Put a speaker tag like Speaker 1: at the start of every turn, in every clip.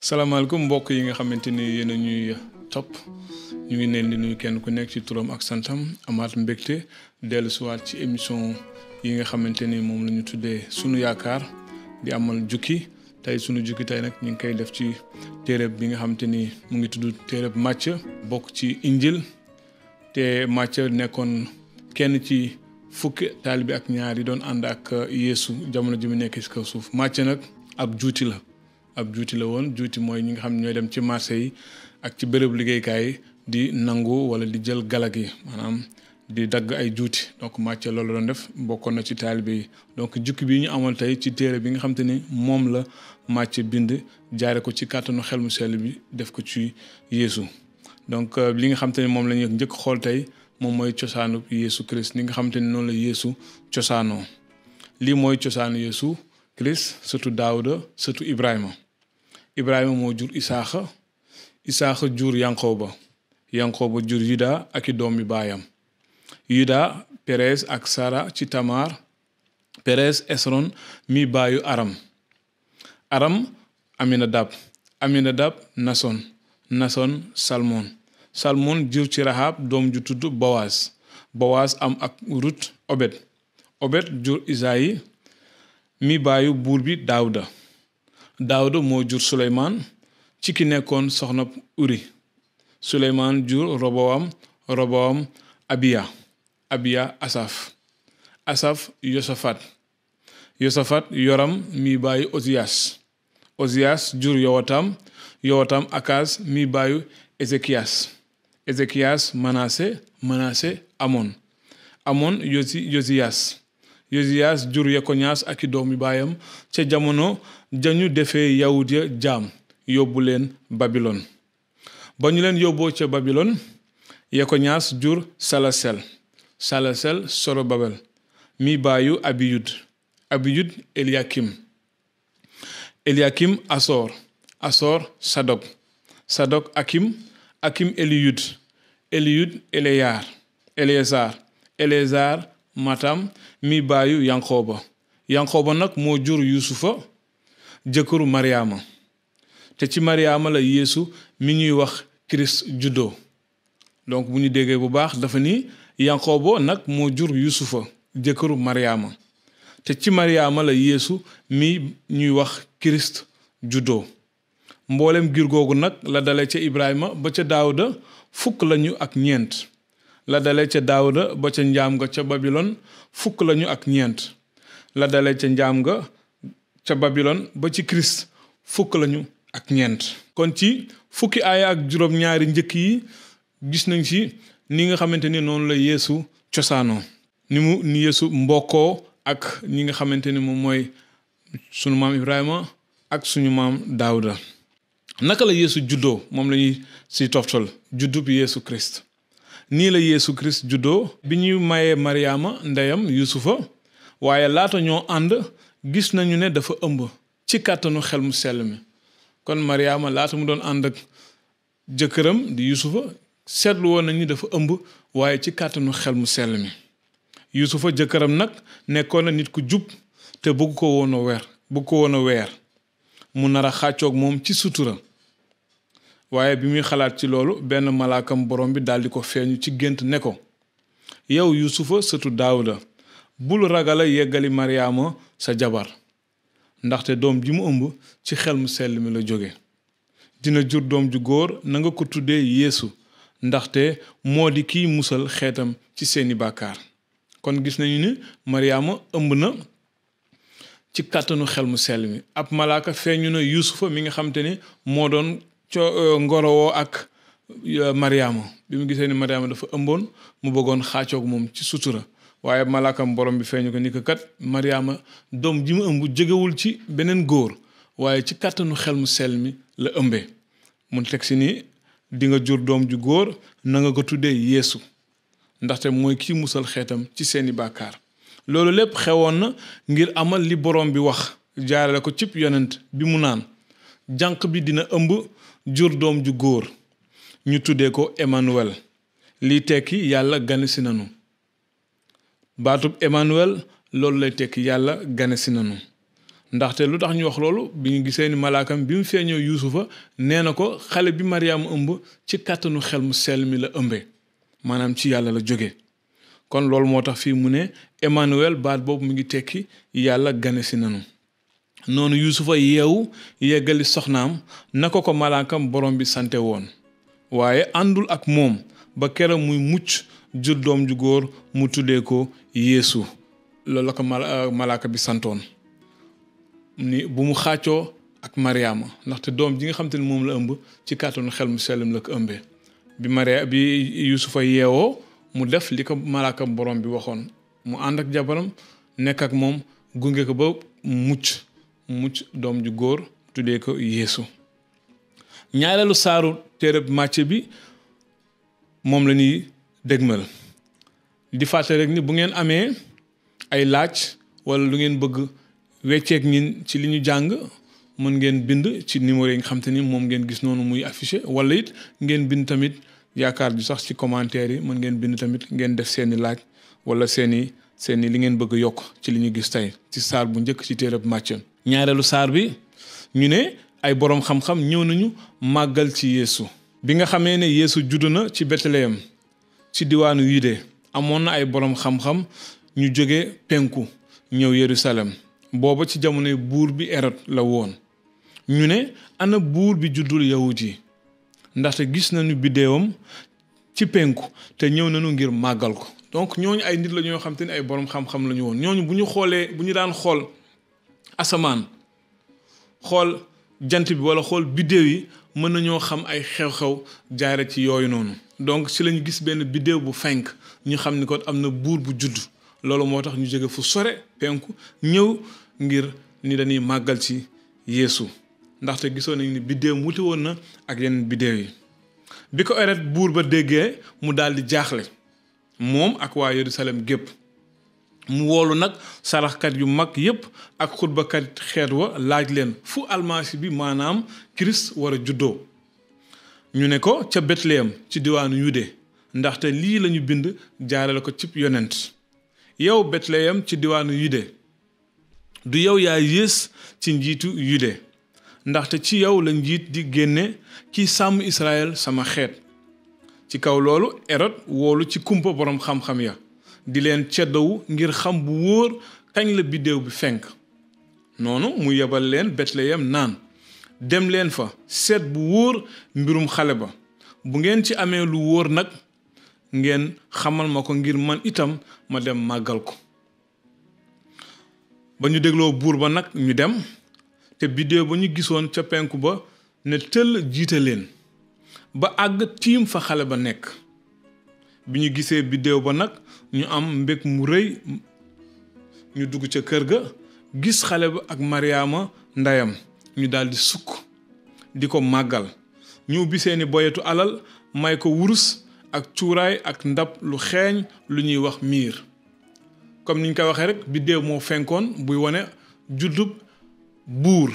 Speaker 1: salaamaaleykum mbokk yi nga xamante ni yéen a ñuy topp ñu ngi leen di nuyu kenn ku nekk ci turam ak santam amaat mbégte dellu siwaat ci émission yi nga xamante ni moom la ñu tuddee sunu yaakaar di amal jukki tey sunu jukki tey nag ñu ngi koy def ci téereb bi nga xamante ni mu ngi tudd téereb Macë bokk ci injil te Macë nekkoon kenn ci fukki taalibe ak ñaar yi doon ànd ak Yeesu jamono ji mu nekk ci kaw suuf Macë nag ab juuti la woon juuti mooy ñi nga xam ne ñooy dem ci marché yi ak ci bërëb liggéeykaay yi di nangu wala di jël galag yi maanaam di dagg ay juuti donc Macë loolu doon def bokkoon na ci taalibe yi donc jukki bi ñu amal tey ci téere bi nga xam te ni moom la Macë bind jaare ko ci kàttanu xel mu sell bi def ko ci Yeesu donc li nga xam te ni moom la ñuy njëkk xool tey moom mooy cosaanu Yeesu Christ ni nga xam te ni noonu la Yeesu cosaanoo lii mooy cosaanu Yeesu Christ surtout Daawuda surtout Ibrahima moo jur Isaaxa jur Yanqooba jur Yuda ak i doomi baayam Yuda Perez ak Sara ci Tamar Perez Esron mi baayu Aram Aminadab Nason Salmon jur ci Rahab doom ju tudd Bowaas am ak Rut Obed jur Isayi mi baayu buur bi Daawuda moo jur Suleymaan ci ki nekkoon soxna Uri Suleymaan jur Roboam Abiya Asaf Yosafat Yoram mi baayu Oziyas jur Yowatam Akaz mi baayu Ezekiyas Manase Amon Yosiyas jur Yekoñaas ak i doomi baayam ca jamono jañu defee yawut ya jaam yóbbu leen Babilon ba ñu leen yóbboo ca Babilon Yekoñaas jur Salasel Sorobabel mi baayu Abiyud Eliakim Asor Sadok Akim Eliyud Eleazar Matam mi baayu Yanqooba nag moo jur Yusufa jëkkëru Mariama te ci Mariama la Yeesu mi ñuy wax Christ juddoo donc bu ñu déggee bu baax dafa ni Yanqooba nag moo jur Yusufa jëkkëru Mariama te ci Mariama la Yeesu mi ñuy wax Christ juddoo mboolem giir googu nag la dale ca Ibrahima ba ca Daawuda fukk lañu ak ñeent la dale ca Daawuda ba ca njaam nga ca Babilon fukk lañu ak ñeent la dale ca njaam nga ca Babilon ba ci Christ fukk lañu ak ñeent kon ci fukki aaya ak juróom-ñaari njëkk yi gis nañ ci ni nga xamante ni noonu la Yeesu cosaanoo ni Yeesu mbokkoo ak ñi nga xamante ni moom mooy sunu maam Ibrahima ak suñu maam Daawuda naka la Yeesu juddoo moom la ñuy si toftal juddu bi Yeesu Christ nii la Yeesu Christ juddoo bi ñuy mayee Mariama ndeyam Yusufa waaye laata ñoo ànd gis nañu ne dafa ëmb ci kàttanu xel mu sell mi kon Mariama laata mu doon ànd ak jëkkëram di Yusufa seetlu woon nañu dafa ëmb waaye ci kàttanu xel mu sell mi Yusufa jëkkëram nag nekkoon na nit ku jub te bëgg ko woon a weer mu nar a xàccoog moom ci sutura waaye bi muy xalaat ci loolu benn malaakam borom bi daldi ko feeñu ci gént ne ko yow Yusufa sëtu Daawuda bul ragala yeggali Mariama sa jabar ndaxte doom ji mu ëmb ci xel mu sell mi la jóge dina jur doom ju góor na nga ko tuddee Yeesu ndaxte moo di kiy musal xeetam ci seeni bàkkaar kon gis nañu ni Mariama ëmb na ci kàttanu xel mu sell mi ab malaaka feeñu na Yusufa mi nga xam te ni moo doon ngorowoo ak Mariama bi mu gisee ni Mariama dafa ëmboon mu bëggoon xaacoog moom ci sutura waaye malaakam borom bi feeñu ko ni ko kat Mariama doom ji mu ëmb jógewul ci beneen góor waaye ci kàttanu xel mu sell mi la ëmbee mu teg si ni di nga jur doom ju góor na nga ko tuddee Yeesu ndaxte mooy kii musal xeetam ci seeni bàkkaar loolu lépp xewoon na ngir amal li borom bi wax jaarale ko cib yonent bi mu naan jànq bi dina ëmb jur doom ju góor ñu tuddee ko Emmanuel lii tekki yàlla ganesi nanu baatub Emmanuel loolu lay tekki yàlla ganesi nanu ndaxte lu tax ñu wax loolu bi ñu gisee ni malaakam bi mu feeñoo yuusufa nee na ko xale bi Mariama ëmb ci kàttanu xel mu sell mi la ëmbee maanaam ci yàlla la jóge kon loolu moo tax fii mu ne Emmanuel baat boobu mu ngi tekki yàlla gane si nanu noonu yuusufa yeewu yeggali soxnaam na ko malaakam borom bi sante woon waaye àndul ak moom ba kera muy mucc jur doom ju góor mu tuddee ko Yeesu loolu la ko malaaka bi santoon ni bu mu xàccoo ak Mariama ndaxte doom ji nga xam te ne moom la ëmb ci kàttanu xel mu sellam la ko ëmbee bi yuusufa yeewoo mu def li ko malaaka borom bi waxoon mu ànd ak jabaram nekk ak moom gunge ko ba mucc doom ju góor tuddee ko Yeesu ñaareelu saaru téereb Macë bi moom la ñuy dégmal di fàtte rek ni bu ngeen amee ay laaj wala lu ngeen bëgg wecceek ñin ci li ñu jàng mën ngeen bind ci numéro yi nga xam te ni moom ngeen gis noonu muy affiché wala it ngeen bind tamit yaakaar ju sax ci commentaire yi mën ngeen bind tamit ngeen def seeni laaj wala seeni li ngeen bëgg yokk ci li ñu gis tey ci saar bu njëkk ci téereb Macë ñaareelu saar bi ñu ne ay boroom xam-xam ñëw nañu màggal ci Yeesu bi nga xamee ne Yeesu judd na ci Betleyem ci diwaanu Yude amoon na ay boroom xam-xam ñu jóge penku ñëw Yerusalem booba ci jamonoy buur bi Erod la woon ñu ne ana buur bi juddul yawut yi ndaxte gis nañu biddéewam ci penku te ñëw nañu ngir màggal ko donc ñooñu ay nit la ñoo xam te ne ay boroom xam-xam la ñu woon ñooñu bu ñu daan xool asamaan xool jant bi wala xool biddéew yi mën nañoo xam ay xew-xew jaare ci yooyu noonu donc ci lañu gis benn biddéew bu fenk ñu xam ni kon am na buur bu judd loolu moo tax ñu jóge fu sore penku ñëw ngir ni dañuy màggal ci Yeesu ndaxte gisoon nañ ni biddéew wuti woon na ak yeneen biddéew yi bi ko Erod buur ba déggee mu daal di jaaxle moom ak waa Yerusalem gépp mu woolu nag saraxkat yu mag yépp ak xutbakat xeet wa laaj leen fu almasi bi maanaam Christ war a juddoo ñu ne ko ca Betleyem ci diwaanu Yude ndaxte lii lañu bind jaarale ko cib yonent yow Betleyem ci diwaanu Yude du yow yaa yées ci njiitu Yude ndaxte ci yow la njiit di génne ki sàmm Israël sama xeet ci kaw loolu Erod woolu ci kumpa boroom xam-xam ya di leen ceddawu ngir xam bu wóor kañ la biddéew bi fenk noonu mu yebal leen Betleyem naan dem leen fa seet bu wóor mbirum xale ba bu ngeen ci amee lu wóor nag ngeen xamal ma ko ngir man itam ma dem màggal ko ba ñu dégloo buur ba nag ñu dem te biddéew ba ñu gisoon ca penku ba ne tëll jiite leen ba àgg tiim fa xale ba nekk bi ñu gisee biddéew ba nag ñu am mbég mu rëy ñu dugg ca kër ga gis xale ba ak Mariama ndeyam ñu daldi sukk di ko màggal ñu ubbi seeni boyetu alal may ko wurus ak cuuraay ak ndab lu xeeñ lu ñuy wax miir comme niñ ko waxee rek biddéew moo fenkoon buy wane juddub buur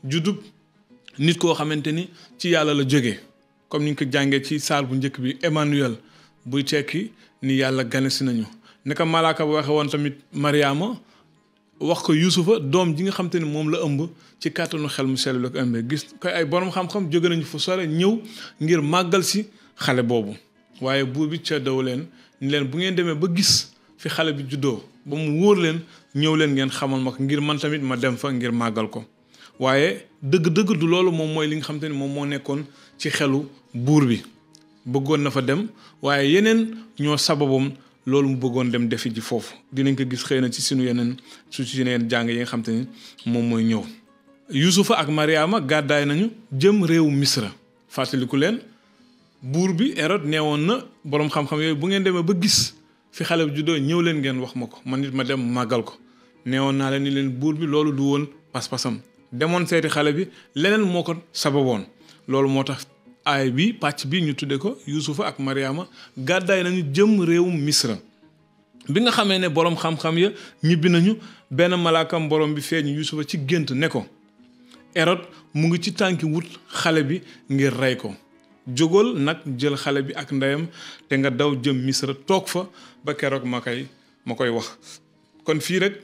Speaker 1: juddub nit koo xamante ni ci yàlla la jóge comme niñ ko jàngee ci saar bu njëkk bi Emmanuel buy tekki ni yàlla ganesi nañu naka malaaka ba waxe woon tamit Mariama wax ko Yuusufa doom ji nga xam te ne moom la ëmb ci kàttanu xel mu sell la ko ëmbee gis koy ay borom xam-xam jóge nañu fu sore ñëw ngir màggal si xale boobu waaye buur bi ceddawu leen ni leen bu ngeen demee ba gis fi xale bi juddoo ba mu wóor leen ñëw leen ngeen xamal ma ko ngir man tamit ma dem fa ngir màggal ko waaye dëgg-dëgg du loolu moom mooy li nga xam te ne moom moo nekkoon ci xelu buur bi bëggoon na fa dem waaye yeneen ñoo sababam loolu mu bëggoon dem defi ji foofu dinañ ko gis xëy na ci sunu yeneen jàng yi nga xam te ni moom mooy ñëw Yuusufa ak Mariama gàddaay nañu jëm réewu Misra fàttaliku leen buur bi Erod neewoon na boroom xam-xam yooyu bu ngeen demee ba gis fi xale bi juddoo ñëw leen ngeen wax ma ko man nit ma dem màggal ko neewoon naa leen ni leen buur bi loolu du woon pas-pasam demoon seeti xale bi leneen moo ko sababoon loolu moo tax aay bi pàcc bi ñu tudde ko Yuusufa ak Mariama gàddaay nañu jëm réewum Misra bi nga xamee ne boroom xam-xam ya ñibbi nañu benn malaakam borom bi feeñu Yuusufa ci gént ne ko Erod mu ngi ci tànki wut xale bi ngir rey ko jógal nag jël xale bi ak ndeyam te nga daw jëm Misra toog fa ba keroog ma koy wax kon fii rek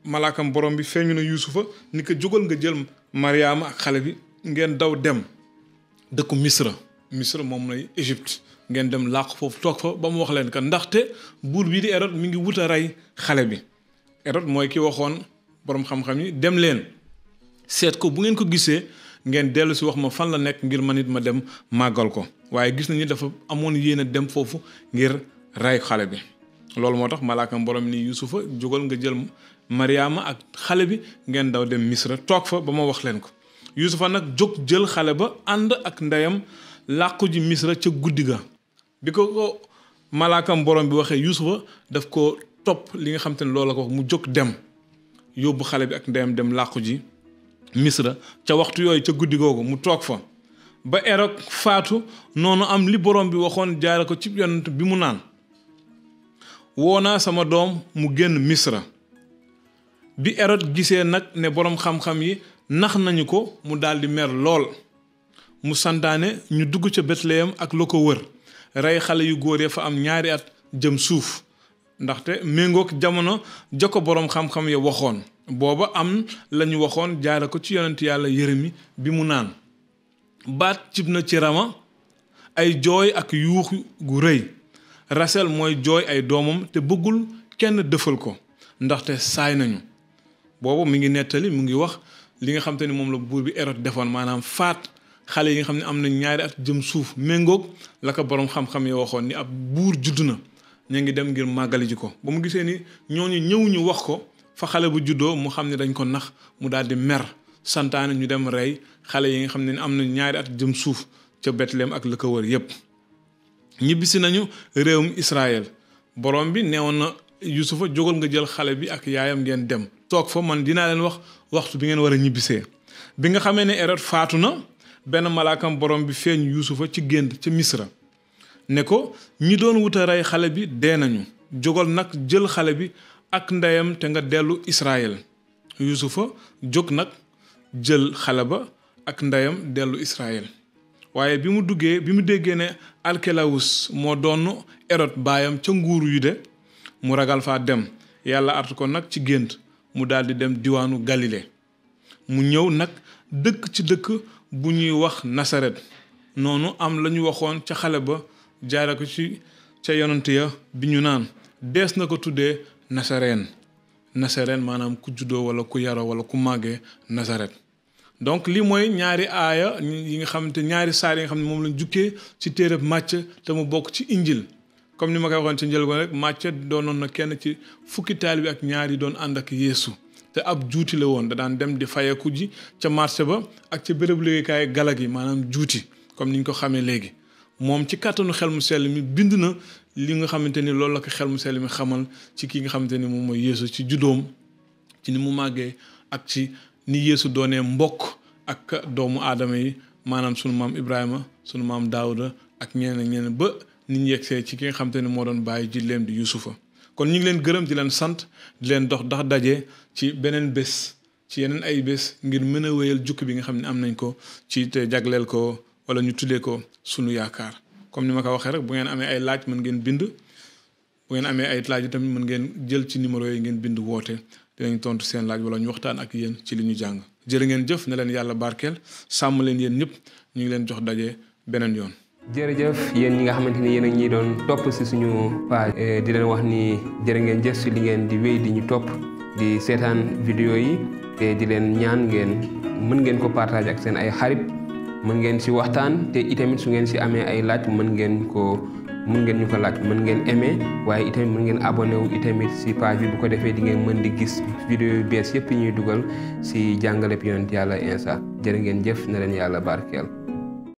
Speaker 1: malaakam borom bi feeñu na Yuusufa ni ko jógal nga jël Mariama ak xale bi ngeen daw dem dëkku Misra moom lay Égypte ngeen dem làqu foofu toog fa ba mu wax leen que ndaxte buur bii di Hérode mi ngi wut a rey xale bi. Hérode mooy ki waxoon borom xam-xam yi dem leen seet ko bu ngeen ko gisee ngeen dellu si wax ma fan la nekk ngir man it ma dem màggal ko waaye gis nañu dafa amoon yéene dem foofu ngir rey xale bi. loolu moo tax malaakam borom ni Yuusufa jógal nga jël Mariama ak xale bi ngeen daw dem Misra toog fa ba ma wax leen ko. Yuusufa nag jóg jël xale ba ànd ak ndeyam làqu ji Misra ca guddi ga bi ko malaakam borom bi waxee Yuusufa daf ko topp li nga xam te ne loolu la ko wax mu jóg dem yóbbu xale bi ak ndeyam dem làqu ji Misra ca waxtu yooyu ca guddi googu mu toog fa ba Hérode faatu noonu am li borom bi waxoon jaare ko ci yonent bi mu naan woo naa sama doom mu génn Misra bi Hérode gisee nag ne borom xam-xam yi nax nañu ko mu daldi mer lool mu santaane ñu dugg ca Betlehem ak lu ko wër rey xale yu góor ya fa am 2 at jëm suuf ndaxte méngoog jamono ja ko boroom xam-xam ya waxoon booba am lañu waxoon jaare ko ci yonent yàlla Yeremi bi mu naan baat cib na ci Rama ay jooy ak yuux gu rëy Rasel mooy jooy ay doomam te bëggul kenn dëfal ko ndaxte saay nañu boobu mi ngi nettali mu ngi wax li nga xam te ni moom la buur bi Hérode defoon maanaam faat xale yi nga xam ne am na 2 at jëm suuf méngoog la ko boroom xam-xam ya waxoon ni ab buur judd na ñu ngi dem ngir màggali ji ko ba mu gisee ni ñooñu ñëw ñu wax ko fa xale bu juddoo mu xam ne dañ ko nax mu daal di mer santaane ñu dem rey xale yi nga xam ne am na 2 at jëm suuf ca Betlehem ak la ko wër yépp ñibbisi nañu réewum Israël borom bi neewoon na Yuusufa jógal nga jël xale bi ak yaayam ngeen dem toog fa man dinaa leen wax waxtu bi ngeen war a ñibbisee bi nga xamee ne Hérode faatu na benn malaakam borom bi feeñ Yuusufa ci gént ca Misra ne ko ñi doon wuta rey xale bi dee nañu jógal nag jël xale bi ak ndeyam te nga dellu Israël Yuusufa jóg nag jël xale ba ak ndeyam dellu Israël waaye bi mu déggee ne Alkelawus moo doon Hérode baayam ca nguuru Yude mu ragal faa dem yàlla artu ko nag ci gént mu daldi dem diwaanu Galile mu ñëw nag dëkk ci dëkk bu ñuy wax Nasaret noonu am la ñu waxoon ca xale ba jaare ko ci ca yonent ya bi ñu naan dees na ko tuddee Nasareen maanaam ku juddoo wala ku yaroo wala ku màggee Nasaret donc lii mooy 2 aaya yi nga xamante 2 saar yi nga xam ne moom lañ jukkee ci téereb Macë te mu bokk ci injil comme ni ma koy waxoon ci njëlbéen rek Macë doonoon na kenn ci fukki taalibe ak 2 yi doon ànd ak Yeesu te ab juuti la woon da daan dem di fayeku ji ca marché ba ak ca béréb liggéeykaay galag yi maanaam juuti comme niñ ko xamee léegi moom ci kàttanu xel mu sell mi bind na li nga xamante ni loolu la ko xel mu sell mi xamal ci ki nga xamante ni moom mooy Yeesu ci juddoom ci ni mu màggee ak ci ni Yeesu doonee mbokk ak doomu aadama yi maanaam sunu maam Ibrahima sunu maam Daawuda ak ñeneen ba nit ñi yegsee ci ki nga xamante ni moo doon bàyyi ji leen di Yuusufa kon ñu ngi leen gërëm di leen sant di leen dox daje ci beneen bés ci yeneen ay bés ngir mën a wéyal jukki bi nga xam ne am nañ ko ci te jagleel ko wala ñu tuddee ko sunu yaakaar comme ni ma ko waxee rek bu ngeen amee ay laaj mën ngeen bind bu ngeen amee ay laaj tamit mën ngeen jël ci numéro yi ngeen bind woote dinañ tontu seen laaj wala ñu waxtaan ak yéen ci li ñu jàng jërë ngeen jëf ne leen yàlla barkeel sàmm leen yéen ñëpp ñu ngi leen jox daje beneen yoon.
Speaker 2: jërëjëf yéen ñi nga xamante ni yéen a ñi doon topp si suñu page di leen wax ni jërë ngeen jëf si li ngeen di wéy di ñu topp di seetaan vidéo yi te di leen ñaan ngeen mën ngeen ko partager ak seen ay xarit mën ngeen si waxtaan te itamit su ngeen si amee ay laaj mën ngeen ñu ko laaj mën ngeen aimer waaye itamit mën ngeen abonné wu itamit si page bi bu ko defee di ngeen mën di gis vidéo yu bees yëpp yi ñuy dugal si jàngaleb yonent yàlla Insa jërë ngeen jëf na leen yàlla barkeel